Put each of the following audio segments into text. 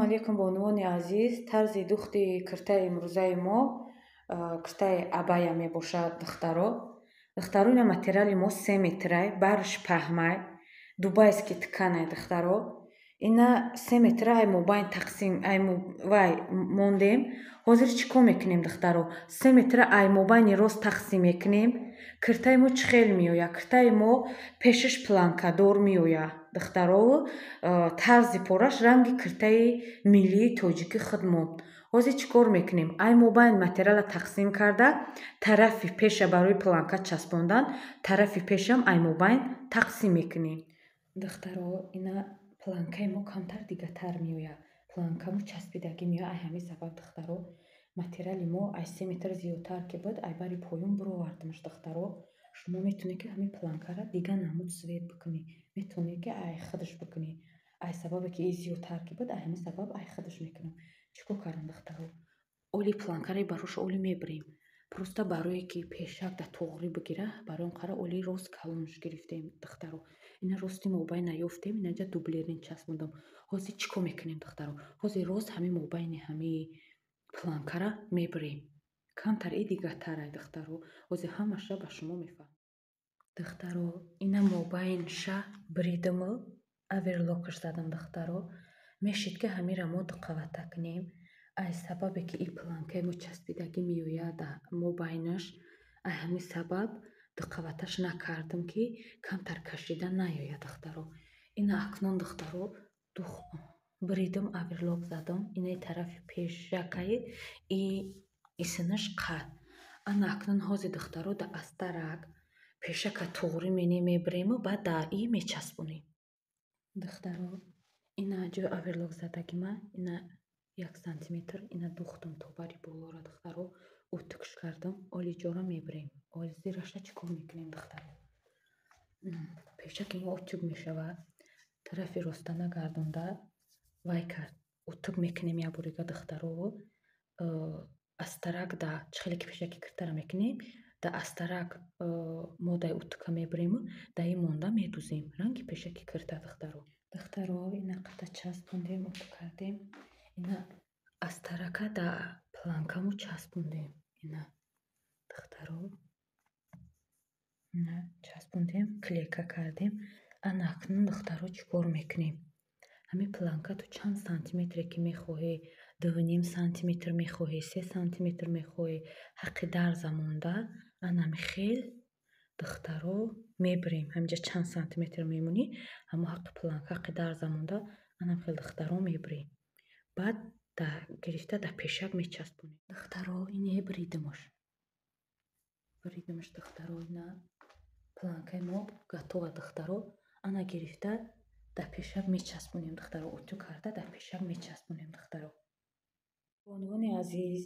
Алейкум, бонувони азиз. Тарзи духти киртаи имрӯзаи мо киртаи абая мебошад, духтаро. Духтаро, ина материали мо 3 метрай, барш паҳмай, дубайский ткань ай, духтаро. Ина 3 метра ай мобайн тақсим ай вай мондем. Ҳозир чӣ кор мекунем, духтаро? 3 метра ай мобайни рост тақсим мекунем. Киртаи мо чӣ хел меояд? Киртаи мо пешаш планкадор меояд, духтаро. Тарзи пораш ранги киртаи миллии тоҷики худмон. Ҳозир чӣ кор мекунем? Ай мобайн материала тақсим карда, тарафи пеша барои планка часпондан, тарафи пешам ай мобайн тақсим мекунем. Духтаро, ина планкаи мо камтар дигатар меояд, планкамо часпидагӣ меояд. Ай ҳамин сабаб, духтаро, материали мо ай 3 метр зиёдтар ки буд, ай бари поён бировардимаш. Духтаро, шумо метавонед, ки ҳамин планкара дигар намуд цвет бикунед, метавонед, ки ай худаш бикунед. Ай сабабе ки и зиёдтар ки буд, ай ҳамин сабаб ай худаш мекунам. Чӣ кор кардам, духтаро? Оли планкараи бароша оли мебирем, просто барое ки пешак да туғрӣ бигира, барои он қара оли рост калонш гирифтем. Духтаро, ина рости мобайн наёфтем, инаҷа дублерин часпондам. Ҳозир чӣ кор мекунем, духтаро? Ҳозир рост ҳамин мобайни ҳамин планкара мебирем. Камтар и дигартарай, духтаро. Ҳозир ҳамаша ба шумо мефаҳмам. Духтаро, ина мобайнша бридиму оверлокаш задам. Духтаро, мешид, ки ҳамира мо дуқавата кунем. Ай сабабе ки и планкаи мо часпидагӣ меояд мобайнаш, ай ҳамин сабаб дуқаваташ накардам, ки камтар кашида наёяд. Духтаро, ина акнун, духтаро, бридим, оверлок задам. Инаи тарафи пешакаи и исинаш қад. Ана акнун ҳозир, духтаро, да астарак пешака туғрӣ менем, мебирему баъд да и мечаспонем. Духтаро, ина ҷои оверлок задагима, ина 1 сантиметр ина духтам то бари болора. Духтаро, утюг ш кардам, оли ҷора мебирем. Оли зираша чӣ кор мекунем, духтаро? Пешаки мо утюг мешавад, тарафи ростана гардонда вай кард, утюг мекунем як борига. Духтаро, астарак да чӣ хеле ки пешаки киртара мекунем, да астарак модаи утюг а мебирему да ин монда медузем ранги пешаки кирта. Духтаро, духтаро, ина қата часпондем, утюг кардем, ина астарака да планкамо часпондем. Ина, духтаро, ина часпондем, клейка кардем. Ана акнун, духтаро, чӣ кор мекунем? Ҳамин планка ту чанд сантиметре ки мехоҳӣ, 2,5 сантиметр мехоҳӣ, 3 сантиметр мехоҳӣ, ҳаққи дарза монда, анами хел, духтаро, мебирем. Ҳаминҷа чанд сантиметр мемонӣ, ҳамо ҳаққи планка, ҳаққи дарза монда, анам хел, духтаро, мебирем. Баъд гирифта дар пешак мечаспонем. Духтаро, ине бридимаш, бридимаш. Духтаро, ина планкаи мо готова. Духтаро, ана гирифта дар пешак мечаспонем. Духтаро, утюг карда дар пешак мечаспонем. Духтаро, бонувони азиз,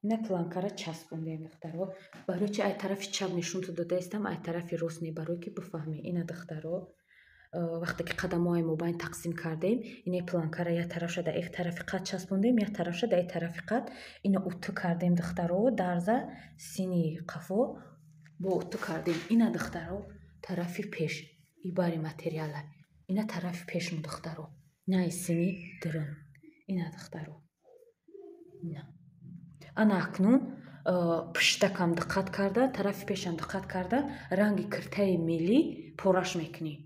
ина планкара часпондем. Духтаро, барои чи ай тарафи чап нишонту додаистам, ай тарафи рост не? Барое ки бифаҳмӣ. Ина, духтаро, вақте ки қадамҳои мобайн тақсим кардем, ине планкара як тарафша дар як тарафи қад часпондем, як тарафша дар як тарафи қад. Ина утюг кардем, духтаро, дарза сини қафо бо утюг кардем. Ина, духтаро, тарафи пеш и бари материала, ина тарафи пешмо, духтаро, ина сини дурун. Ина, духтаро, ина. Ана акнун пуштакам диққат карда, тарафи пешам диққат карда, ранги киртаи миллӣ пораш мекунем.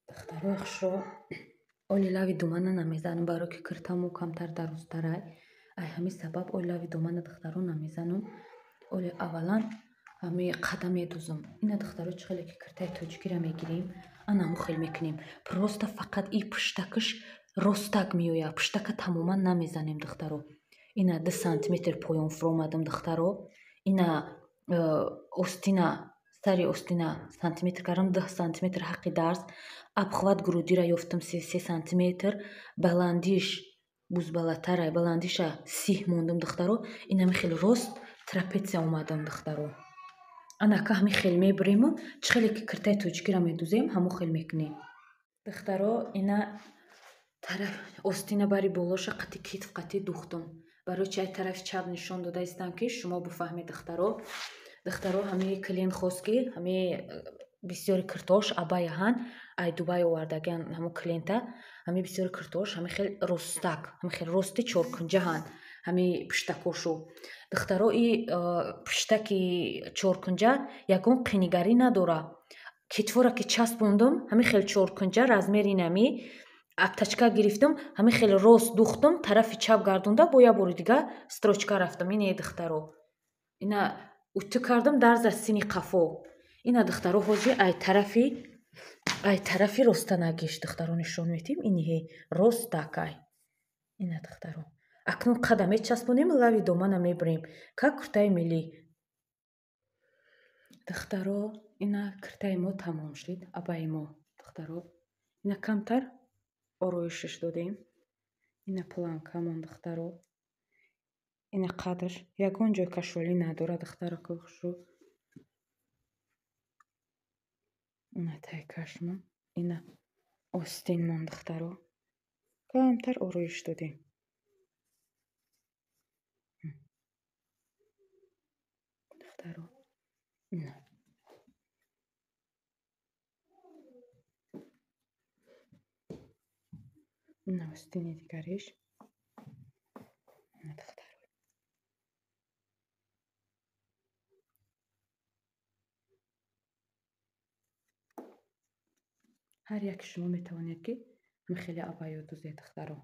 Духтарои хушро, оли лави думана намезанам, барое ки киртамо камтар дарозтарай. Ай ҳамин сабаб оли лави думана, духтаро, намезанам. Оли аввалан ҳами қада медузам. Ина, духтаро, чӣ хеле ки киртаи тоҷикиро мегирем, ана ҳамо хел мекунем. Просто фақат и пуштакаш ростак меояд, пуштака тамоман намезанем. Духтаро, ина 2 сантиметр поён фуромадам. Духтаро, ина остина, сари остина сантиметр кардам, 2 сантиметр ҳаққи дарз. Обхват груди ра ёфтам, 33 сантиметр. Баландиш бузбалатарай, баландиша 30 мондам. Духтаро, инами хеле рост трапеция омадам. Духтаро, анака ҳамин хел мебирему чӣ хеле ки киртаи тоҷикиро медузем, ҳамо хел мекунем. Духтаро, ина тараф остина бари болоша қати китф қати духтум. Барои чи ай тарафи чап нишон додаистам? Ки шумо бифаҳмед. Духтаро, духтаро, ҳамаи клиент хост, ки ҳамаи бисёри киртош абаяҳан, ай Дубай овардагиан. Ҳамо клиента Ҳами бисёри киртаҳош ҳами хел ростак, ҳами хел рости чоркунҷаҳанд, ҳами пуштакошу. Духтаро, и пуштаки чоркунҷа ягон қинигарӣ надора. Китфора ки часпондум, ҳами хел чоркунҷа, размери нами обтачка гирифтам, ҳами хел рост духтум, тарафи чап гардонда, бо як бори дига строчка рафтам. Ине духтаро. Ина утӯ кардам дарза сини қафо. Ина духтаро ҳозир ай тарафи ростанагиш духтаро нишон медиҳем. Иниҳе ростакай. Ина духтаро. Акнун қада мечаспонем, лави домана мебирем. Как куртаи миллӣ. Духтаро, ина киртаи мо тамом шуд, абаи мо. Духтаро, ина камтар ороишаш додем. Ина планкамон духтаро. Ина қадаш ягон ҷой кашолӣ надорад, духтаракои хушрӯ. Ина тайкашмон, ина остинмон духтаро. Камтар ороиш додем. Духтаро, ина. Ина остини дигариш. Ина духтаро. Ҳар яки шумо метавонед, ки ҳамин хеле абайё дузед, духтаро.